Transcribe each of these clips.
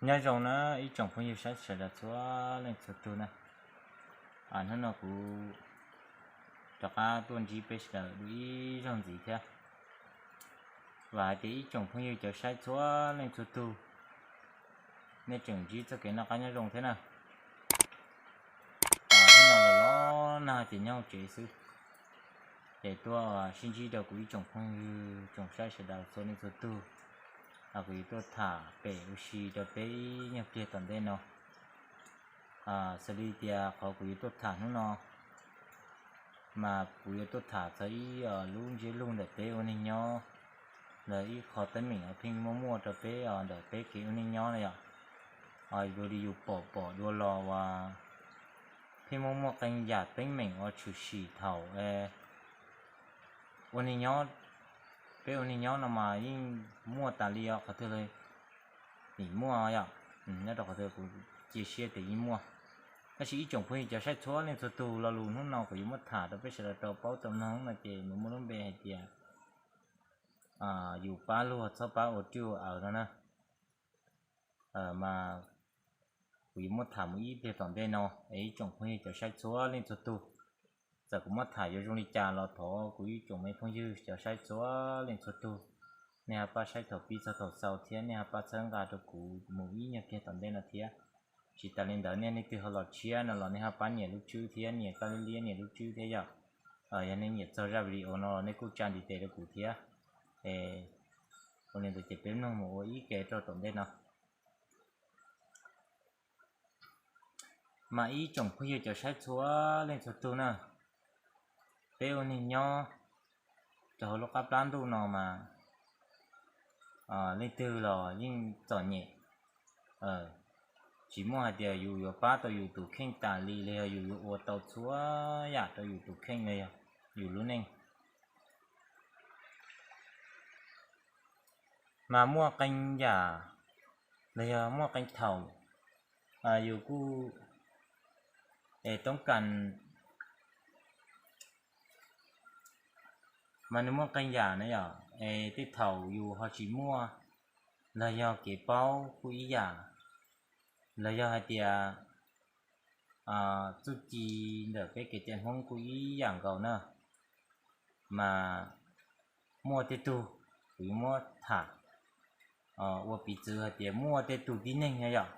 Nyob zoo na ib tsoom phooj ywg saib sawv daws txhua leej txhua tug na. Hnub no kuv rov qab tuaj ntsib peb sawv daws dua ib zaug ntxiv thiab. Vam hais tias ib tsoom phooj ywg cov saib txhua leej txhua tug, nej tseem ntsib txoj kev noj qab nyob zoo thiab na. Hnub no los los nag ces nyob hauv tsev xwb, ces tuaj sib ntsib rau kuv ib tsoom phooj ywg tsoom saib sawv daws txhua leej txhua tug. Kuv yuav tuaj tham pem ua si rau peb ib nyuag pliag tom ntej no. Xws li tias qhov kuv yuav tuaj tham hnub no, mas kuv yuav tuaj tham txog ib lub ntsiab lus ntawm peb ua neej nyob, los ib qho teeb meem uas pheej muaj muaj rau peb ntawm peb kev ua neej nyob na yom. Yus li yus pom pom dua los uas pheej muaj muaj qee yam teeb meem uas tshwm sim thaum ua neej nyob, peb ua neej nyob no mas yeej muaj tas li os, qhov twg los yeej muaj yom. Nyob rau qhov twg kuv cia siab tias yeej muaj. Tab sis ib tsoom phooj ywg cov saib txhua leej txhua tug, lo lus hnub no kuv yuav muab tham rau peb sawv daws tau paub tau mloog no ces nws muaj lub npe hais tias yus pab luag txhob pab ua rwj ua aws no na. Mas kuv yuav muab tham mus ib pliag tom ntej no, es ib tsoom phooj ywg cov saib txhua leej txhua tug, txawm kuv muab tham yuav zoo li cas los thov kuv ib tsoom me phooj ywg cov saib txhua leej txhua tug, nej ho pab saib thaum pib txog thaum xaus thiab nej ho pab txhawb nqa rau kuv mus ib nyuag pliag tom ntej no thiab. Tsis tas li ntawd nej leej twg ho los tshiab no los nej ho pab nias lub tswb thiab, nias koj liab liab nias lub tswb thiab yom. Yog nej nyiam txog zaj video no los nej kuj tsa ntiv tes rau kuv thiab. Ua li ntawd ces peb mloog mus ua ib ke rau tom ntej no. Mas ib tsoom phooj ywg cov saib txhua leej txhua tug na, peb ua neeg nyob rau hauv lub qab plab ntuj no mas leej twg los yeej txom nyem, tsis muaj hais tias yus yuav pab tau yus tus kheej tas li los yog yus yuav ua tau txhua yam rau yus tus kheej los yog yus lub neej. Mas muaj qee yam los yog muaj qee thaum yus kuj es toob kas, mas nws muaj qee yam na yom, es tej thaum yus ho tsis muaj los yog kev paub kuj ib yam, los yog hais tias txuj ci ntawm peb kev cai Hmoob kuj ib yam nkaus na. Mas muaj tej tug, kuv yuav muab tham ua piv txwv hais tias muaj tej tug tib neeg na yom,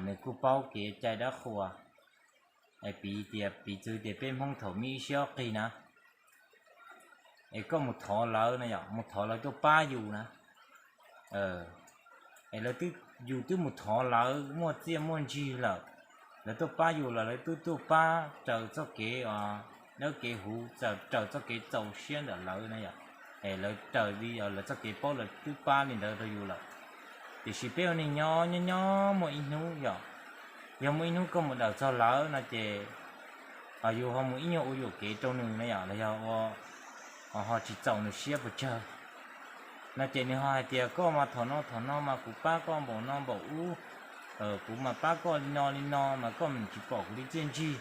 nws kuj paub kev cai dab qhuas, es piv tias piv txwv tias peb Hmoob thaum me ib siab ob qig na, es koj mus thov lawv na yom, mus thov lawv tuaj pab yus na, es lawv twb, yus twb mus thov lawv muaj txiaj muaj ntsig lawm, lawv tuaj pab yus los lawv twb tuaj pab raws txoj kev dawb kev huv, raws txoj kev txaus siab ntawm lawv na yom, es lawv raws li lawv txoj kev paub lawv twb pab li ntawd rau yus lawm. Tiam sis peb ua neeg nyob nyob nyob muaj ib hnub yom, yog muaj ib hnub koj mus dawm txog lawv no ces yus ho mus ib nyuag ua yuam kev rau nws na yom, los yog ua ho tsis txaus nws siab pes tsawg no ces nws ho hais tias koj mas thaum no thaum no mas kuv pab koj npaum no npaum ub, kuv mas pab koj li no li no mas koj tsis pom kuv li txiaj ntsig.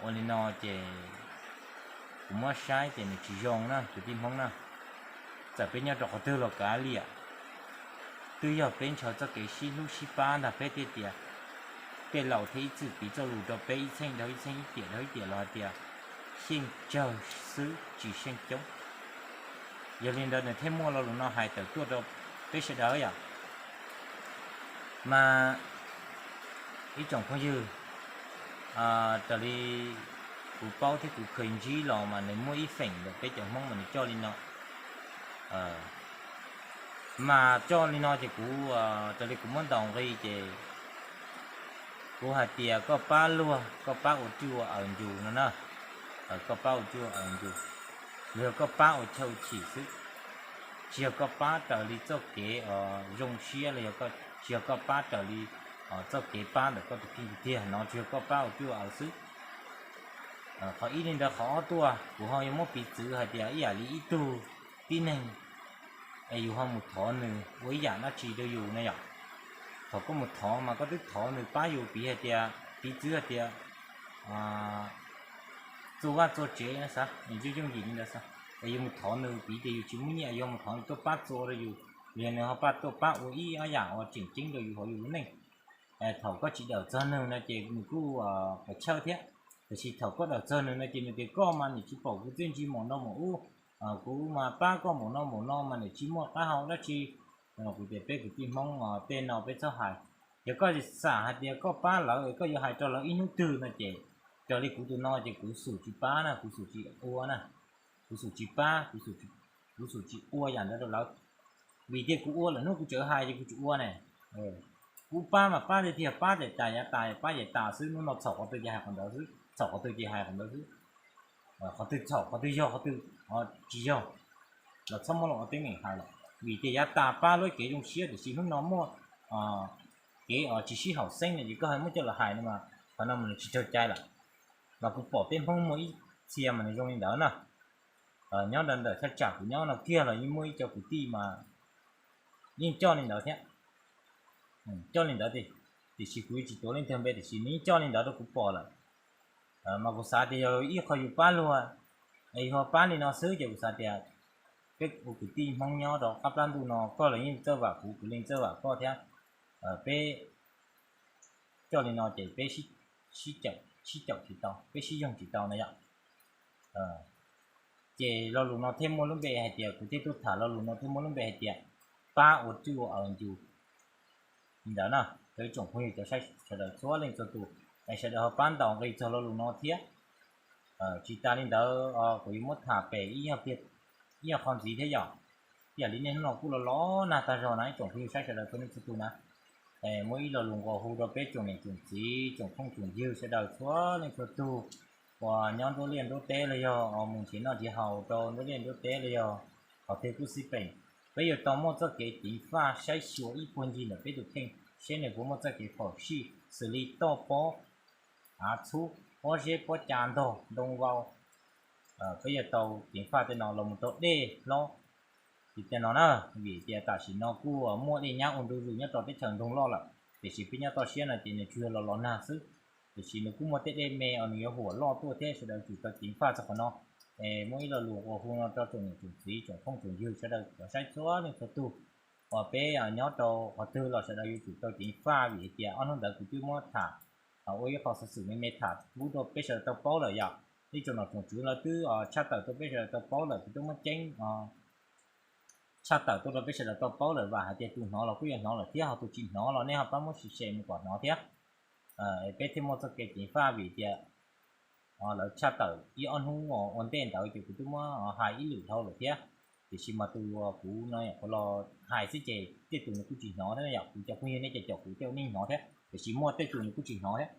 Ua li no ces kuv muab saib ces nws tsis zoo na kwv tij Hmoob na. Txawm peb nyob rau qhov twg los kav liam, twb yog peb ntshaw txoj kev sib hlub sib pab ntag peb thiaj tias tej laus thiaj ib txwm piv txoj lus rau peb ib txheej dhau ib txheej ib tiam dhau ib tiam los hais tias xyeej tsawg xwb tsis xyeej coob. Yog li ntawd nws thiaj muaj lo lus no hais tawm tuaj rau peb sawv daws yom. Mas ib tsoom phooj ywg, raws li kuv paub thiab kuv kheev ntsib los mas nws muaj ib feem ntawm peb cov Hmoob mas nws coj li no. Mas coj li no ces kuv, raws li kuv muab ntaus nqi ces kuv hais tias koj pab luag, koj pab ua rwj ua aws ncus no na, koj pab ua rwj ua aws ncus, los yog koj pab ua chawj ua chim xwb, tsis yog koj pab raws li txoj kev zoo siab los yog tsis yog koj pab raws li txoj kev pab ntawm koj tus kheej tiag tiag no tsis yog koj pab ua rwj ua aws xwb. Qhov ib li ntawd, qhov ob tuaj kuv ho yuav muab piv txwv hais tias ib yam li ib tug tib neeg es yus ho mus thov nws ua ib yam dab tsi rau yus na yom. Thaum koj mus thov mas koj twb thov nws pab yus, piv hais tias, piv txwv hais tias txua vaj txua tsev xav, nws yooj yooj yim li ntawd xav, es yus mus thov nws piv tias yus tsis muaj nyiaj yus ho mus thov nws tuaj pab txua rau yus, Yog nws ho pab tuaj pab ua ib ob yam uas tseem ceeb rau yus hauv yus lub neej. Thaum koj tsis dawm txog nws no ces nws kuj pes tsawg thiab, tiam sis thaum koj dawm txog nws no ces nws tias koj mas niam tsis pom kuv txiaj ntsig npaum no npaum ub, kuv mas pab koj npaum no npaum no mas niam tsis muaj qab hau dab tsi. Kuv tias peb kwv tij Hmoob tej no peb txhob hais. Yog koj xam hais tias koj pab lawv es koj yuav hais rau lawv ib hnub twg no ces, raws li kuv tus no ces kuv xum tsis pab na, kuv xum tsis ua na, kuv xum tsis pab, kuv xum tsis ua yam ntawd rau lawv. Vim tias kuv ua lawm hnub kuv tseem hais ces kuv tsis ua ne. Kuv pab mas pab tiag tiag, pab ces tas yav tas, pab ces tas xwb, hnub no txhaum qhov twg ces hais qhov ntawd xwb, txhaum qhov twg ces hais qhov ntawd xwb. Qhov twg txhaum, qhov twg yog, qhov twg tsis yog los txhob muab los ua teeb meem hais lawm. Vim tias yav tas pab lub kev zoo siab, tiam sis hnub no muaj kev tsis sib haum xeeb no ces koj ho muab coj los hais no mas qhov no mas nws tsis raug cai lawm. Mas kuv pom peb Hmoob muaj ib txhia mas nws zoo li ntawd na. Nyob ntawm thaj tsam kuv nyob no kiag los yeej muaj ib co kwv tij mas yeej coj li ntawd thiab. Coj li ntawd, tiam sis kuv yeej tsis tuav leej twg npe, tiam sis nws yeej coj li ntawd rau kuv pom lawm. Mas kuv xav tias yog ib qho yus pab luag, yog pab li no xwb ces kuv xav tias peb ua kwv tij Hmoob nyob rau qab plab ntuj no koj los yeej txawj vam kuv, kuv yeej txawj vam koj thiab. Peb coj li no ces peb sib caum tsis tau, peb sib yoog tsis tau na yom. Ces lo lus no thiaj muaj lub npe hais tias, kuv thiaj tuaj tham lo lus no thiaj muaj lub npe hais tias pab ua twj ua aws ncu li ntawd na. Rau ib tsoom phooj ywg cov saib sawv daws txhua leej txhua tus, es sawv daws ho pab ntaus nqi txog lo lus no thiab. Tsis tas li ntawd kuv yuav muab tham pem ib qho ntxiv thiab yom. Ib yam li niaj hnub no kuj los los nag tag zog na ib tsoom phooj ywg saib sawv daws txhua leej txhua tus na. Muaj ib lo lus nqua hu rau peb tsoom niam tsoom txiv tsoom phooj tsoom ywg sawv daws txhua leej txhua tug uas nyob nruab liaj nruab teb los yog mus nrhiav noj nrhiav haus rau nruab liaj nruab teb los yog qhov twg kuj xij peem, peb yuav tau muaj txoj kev ceev faj saib xyuas ib puag ncig ntawm peb tus kheej seb nws puas muaj txoj kev phom sij xws li toj pob, av txhub, pob zeb pob cas ntog ntoo vau, peb yuav tau ceev faj tej no los mus rau dej hlob li tej no na. Vim tias tam sim no kuj muaj dej nyab ua ntu zus nyob rau teb chaws nroog loj lawm, tiam sis peb nyob toj siab no ces nws tsuas yog los los nag xwb. Tiam sis nws kuj muaj tej dej me uas nws yuav huam loj tuaj thiab, sawv daws tsum tau ceev faj txog qhov no. Es muaj ib lo lus nqua hu no rau tsoom niam tsoom txiv tsoom phooj tsoom ywg sawv daws cov saib txhua leej txhua tug, uas peb nyob rau qhov twg los sawv daws yuav tsum tau ceev faj, vim hais tias ob hnub ntawd kuv twb muab tham ua ib qho xov xwm me me tham pub rau peb sawv daws tau paub lawm yom. Ib tsoom nom tsoom tswv lawv twb tshaj tawm tuaj peb sawv daws tau paub lawm, kuv twb muab ceeb tshaj tawm tuaj rau peb sawv daws tau paub lawm, vam hais tias tus hnov los kuj yuav hnov lawm thiab, ho tus tsis hnov los nej ho pab muab share mus kom hnov thiab. Peb thiaj muaj txoj kev ceev faj, vim tias lawv tshaj tawm ib ob hnub ua ntej ntawd ces kuv twb muab hais ib lwm dhau lawm thiab. Tiam sis mas tus uas kuv no nyuam qhuav los hais xwb ces tej tus nws kuj tsis hnov thiab yom. Kuv cov phooj ywg nej ces caum kuv tej ua nej hnov thiab, tiam sis muaj tej tus nws kuj tsis hnov thiab.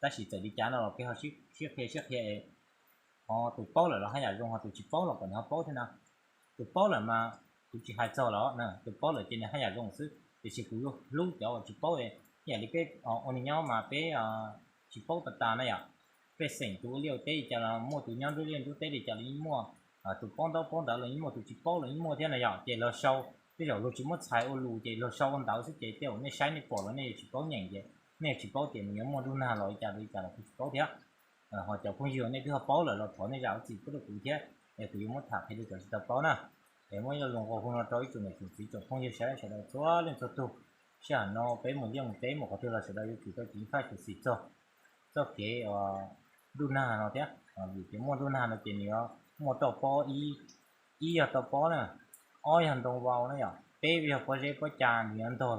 Tab sis txawm li cas no los peb ho sib qhia sib qhia, ho tus paub lawm los haj yam zoo, ho tus tsis paub los kom nws ho paub thiab na. Tus paub lawm mas kuv tsis hais txog los, tus paub lawm ces nws haj yam zoo xwb, tiam sis kuv yuav hlub cov uas tsis paub. Ib yam li peb ua neej nyob mas peb tsis paub tas tas na yom. Pej xeem tus ua liaj ua teb li cas los muaj, tus nyob nruab liaj nruab teb li cas los yeej muaj, tus paub ntaub paub ntawv los yeej muaj, tus tsis paub los yeej muaj thiab na yom. Ces los sau, tej zaum luag tsis muab txhais ua lus ces los sau ua ntawv xwb ces tej zaum nej saib nej pom los nej yuav tsis paub nyeem ces nej yuav tsis paub tias nws yuav muaj nruab nag los li cas li cas los kuv tsis paub thiab. Ho cov phooj ywg nej twb ho paub lawm los thov nej zam lub txim pub rau kuv thiab, es kuv yuav muab tham qhia rau cov tsis tau paub na. Es muaj ib lo lus nqua hu no rau ib tsoom niam tsoom txiv tsoom phooj ywg sawv daws txhua leej txhua tug, sij hawm no peb mus liaj mus teb mus qhov twg los sawv daws yuav tsum tau ceev faj xyuam xim txog txoj kev ntuj nag no thiab. Vim tias muaj ntuj nag no ces nws yuav muaj toj pob, ib yog toj pob na, ob yog ntoo vau na yom, peb yog pob zeb pob cas nws yuav ntog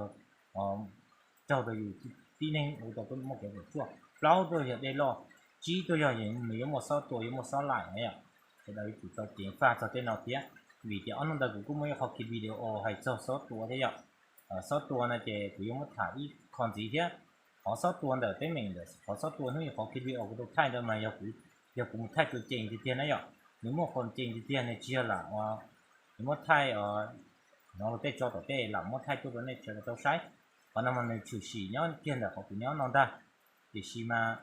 raug rau yus tib neeg ua rau peb muaj kev puas tsuaj, plaub tuaj yog dej loj, tsib tuaj yog nws yuav muaj xob tua yuav muaj xob laim na yom. Sawv daws yuav tsum tau ceev faj txog tej no thiab, vim tias ob hnub ntawd kuv kuj muaj ib qho video hais txog xob tua thiab yom. Xob tua no ces kuv yuav muab tham ib qho ntxiv thiab. Qhov xob tua ntawm teeb meem ntawm qhov xob tua hnub ib qhov video kuv tau thaij ntawd mas yog kuv mus thaij tus ceem tiag tiag na yom. Nws muaj qhov ceem tiag tiag, nws tsis yog lam nws muab thaij hnov luag tej tso tom tej lam muab thaij tuaj rau nej sawv daws tau saib. Qhov no mas nws tshwm sim nyob kiag ntawm qhov kuv nyob no ntag. Tiam sis mas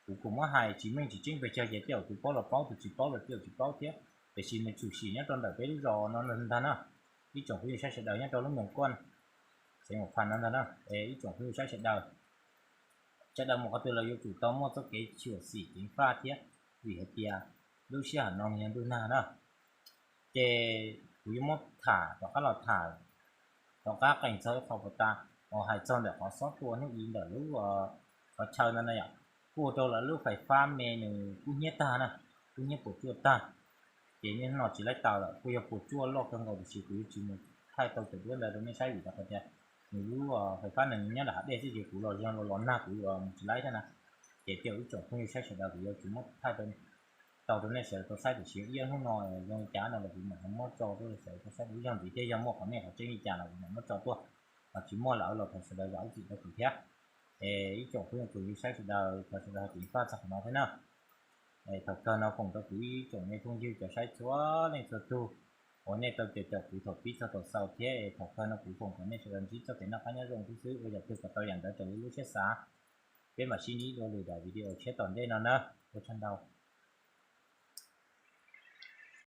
kuv kuj muab hais tsis meej tsis tseeb pes tsawg ces tej zaum tus paub los paub, tus tsis paub los tej zaum tsis paub thiab. Tiam sis nws tshwm sim nyob rau ntawm peb lub zos no ntag na. Ib tsoom phooj ywg saib sawv daws nyob rau lub moos kuaj xeev Huam Phas no ntag na. Ib tsoom phooj ywg saib sawv daws, sawv daws mus qhov twg los yuav tsum tau muaj txoj kev xyuam xim ceev faj thiab, vim hais tias lub sij hawm no nws yog ntuj nag na. Ces kuv yuav muab tham rov qab los tham Tom qab qees txog ib qho puas tas, uas hais txog ntawm qhov xob tua hnub i ntawm lub qhov chaw ntawd na yom, kuj ua rau lawv lub fais fab me nws kub hnyiab tag na, kub hnyiab puas tsuaj tag. Ces niaj hnub no tsis laib taws lawm, kuj yog puas tsuaj loj kawg nkaus tiam sis kuv yuav tsis mus thaij tau cov duab ntawd rau nej saib vim rau qhov tias nws lub fais fab nws nyob nram hav dej xwb ces kuv los zoo los los nag kuv yuav mus tsis laib thiab na. Ces tej ib tsoom phooj ywg saib sawv daws kuv yuav tsis muab thaij tau rau nej sawv daws tau saib tiam sis ib ob hnub no zoo li cas no los kuv mam muab tso rau sawv daws tau saib dua ib zaug ntxiv thiab yog muaj qhov nej qhov tseeb li cas los kuv mam muab tso tuaj, ho tsis muaj lawm los thov sawv daws zam lub txim rau kuv thiab. Es ib tsoom phooj ywg tsoom ywg saib sawv daws thov sawv daws ho ceev faj txog qhov no thiab na. Thaum kawg no foom rau kuv ib tsoom me phooj ywg cov saib txhua leej txhua tug uas nej tau caum caum kuv thaum pib txog thaum xaus thiab es thaum kawg no kuv foom kom nej sawv daws ntsib txoj kev noj qab nyob zoo xwb xwb, ua yam twg kom tau yam ntawd raws li lub siab xav. Peb mam sib ntsib dua lwm daim video tshiab tom ntej no na. Ua tsaug ntau.